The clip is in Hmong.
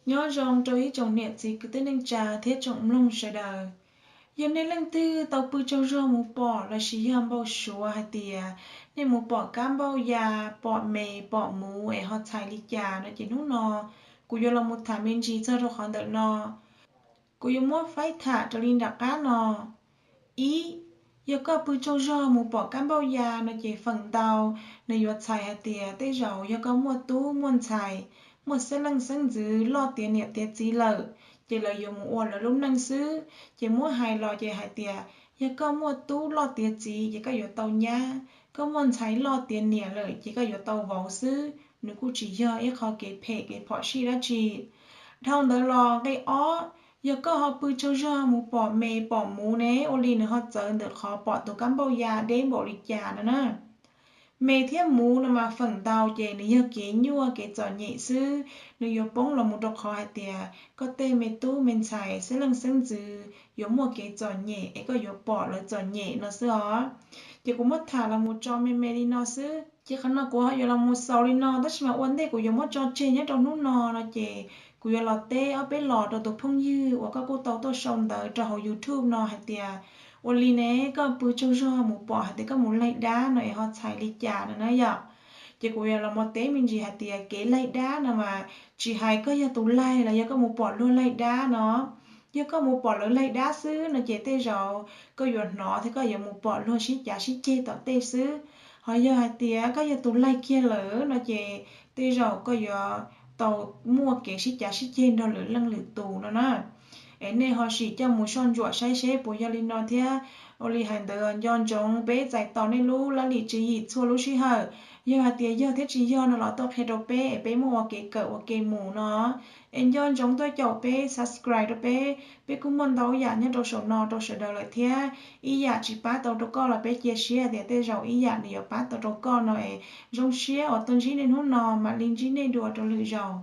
Nyob zoo rau ib tsoom niam txiv kwv tij neej tsa thiab tsoom mloog sawv daws. Yog nej leej twg tau pw tsaug zog mus pom lossis yog npau suav hais tias nej mus pom kab npauj ya, pom me, pom muv es ho txhais li cas no ces hnub no kuv yuav los mus tham me ntsis txog rau qhov ntawm no. Kuv yuav muab faib tham raws li nram qab no. Ib, yog koj pw tsaug zog mus pom kab npauj ya no ces feem ntau nws yuav txhais hais tias tej zaum yog koj muaj tub muaj ntxhais, muaj xeeb leej xeeb ntxwv loj tiav niam tiav txiv lawm, ces lawv yuav mus ua lawv lub neej xwb. Ces muab hais los ces hais tias yog koj muaj tub loj tiav txiv ces koj yuav tau nyab, koj muaj ntxhais loj tiav niam lawm ces koj yuav tau vauv xwb. Nws kuj tsis yog ib qho kev phem kev phom sij dab tsi. Dhau ntawd los nqe ob, yog koj ho pw tsaug zog mus pom me pom muv ne, ua li nws ho txawv ntawm qhov pom tus kab npauj ya deb npaum li cas no na. Me thiab muv no mas feem ntau ces nws yog kev nyuaj kev txom nyem xwb, nws yuav poob los mus rau qhov hais tias koj tej me tub me ntxhais xeeb leej xeeb ntxwv yuav muaj kev txom nyem es koj yuav pom lawv txom nyem no xwb os. Ces kuv muab tham los mus tso me me li no xwb. Ces qhov no kuv ho yuav los mus xaus li no, tab sis mas ua ntej kuv yuav muab tso tseg nyob rau hnub no no ces kuv yuav los teb ob peb los rau tus phooj ywg uas koj kuj tau tuaj sau ntawv rau hauv YouTube no hais tias ua li ne koj pw tsaug zog mus pom hais tias koj mus laig dab no es ho txhais li cas no na yom. Ces kuv yuav los mus teb me ntsis hais tias kev laig dab no mas tsis hais koj yog tus laig los yog koj mus pom luag laig dab no. Yog koj mus pom lawv laig dab xwb no ces tej zaum koj yuav hnov thiab koj yuav mus pom luag sib cav sib ceg tom tej xwb. Ho yog hais tias koj yog tus laig kiag lawm no ces tej zaum koj yuav tau muaj kev sib cav sib ceg nrog lwm leej lwm tus no na. Es nej ho sim coj mus soj ntsuam saib seb puas yog li no thiab. Ua li hais ntawd nco ntsoov peb txais tos nej lub laj lim tswv yim txhua lub sij hawm. Yog hais tias yog thiab tsis yog no los tuaj qhia rau peb es peb muaj ua kev kawm ua ke mus no. Es nco ntsoov tuaj caum peb subscribe rau peb, peb kuj muaj ntau yam nyob rau saum no rau sawv daws lawm thiab. Ib yam tsis pab tau rau koj los peb cia siab tias tej zaum ib yam nws yuav pab tau rau koj no es zoo siab uas tuaj ntsib nej hnub no mam li ntsib nej dua rau lwm zaus.